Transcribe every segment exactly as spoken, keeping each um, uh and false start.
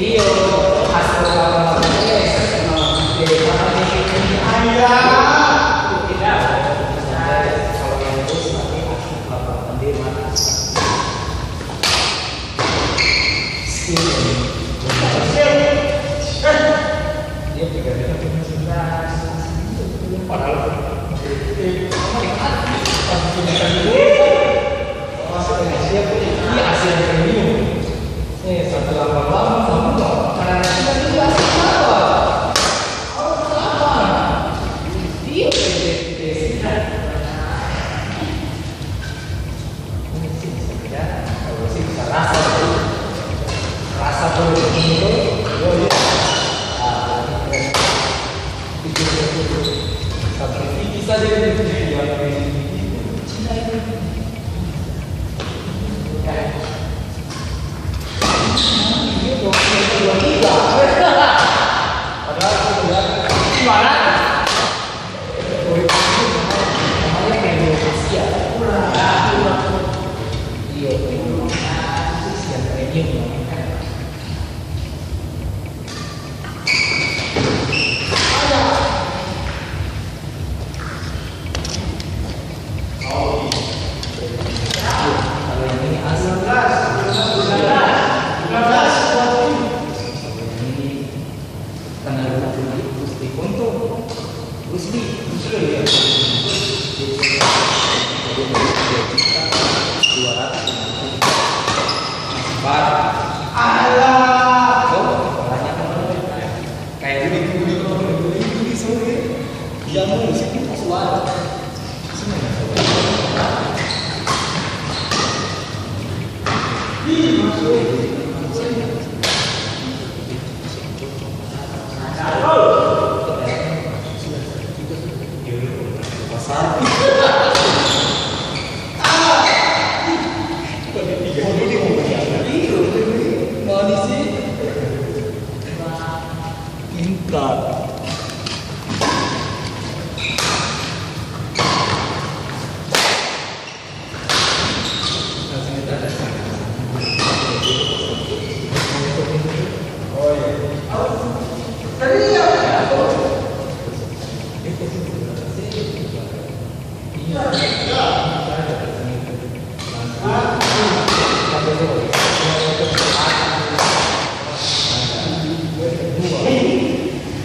Iyo, hasil laporan ini, eh, tidak. Kalau yang terus nanti hasil laporan sendiri, Mas. Ini sih bisa beda, kalau sih bisa rasa, rasa perlu begini tuh, oh iya. Ah, ini keren. Pikir, pikir, pikir. Sampai pikir saja itu, yang ini, Cina ini. Ya. Ini tuh, ini tuh, dua tiga. Padahal itu udah, gimana? Karena Rusdi, Rusdi Konto. Rusdi, Rusdi, ya. Dua ratus lima puluh. Masih baru. Alah. Tuh, banyak teman. Kayak dulu, dulu, dulu, dulu, dulu, dulu, sorry. Dia mau musik itu suara. Pintar.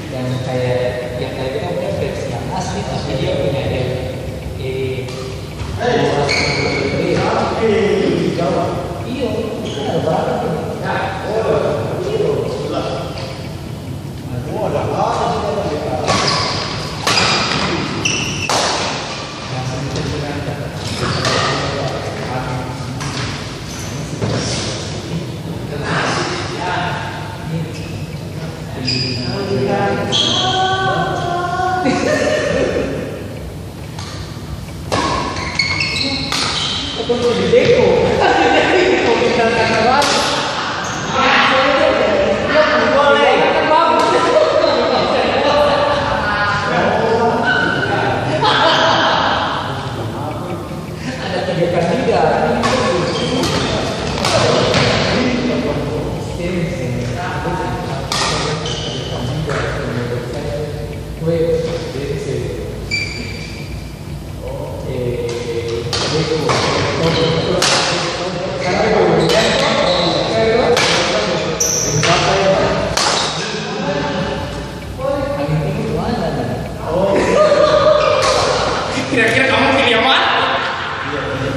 Yang kayak, yang kayak kita punya versi yang asli, tapi dia punya, eh, eh, iya, ada berapa tuh? Iya. Nah, gua ada apa sih? Ada tiga kandidat. Angin timur mana nih? Oh. Kira-kira kamu pilih yang mana? Iya, iya.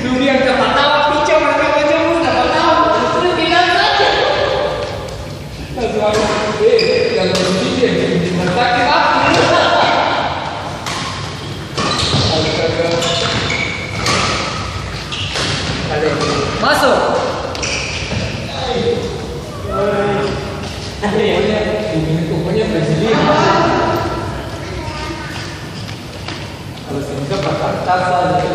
Lu bilang siapa tahu, pica mana kamu aja, lu siapa tahu. Lu bilang saja. Langsung aku, eh, yang begini dia, yang sakit apa? Astaga. Masuk. Pokoknya, pokoknya presiden. Kalau sini kan pakai tas aja,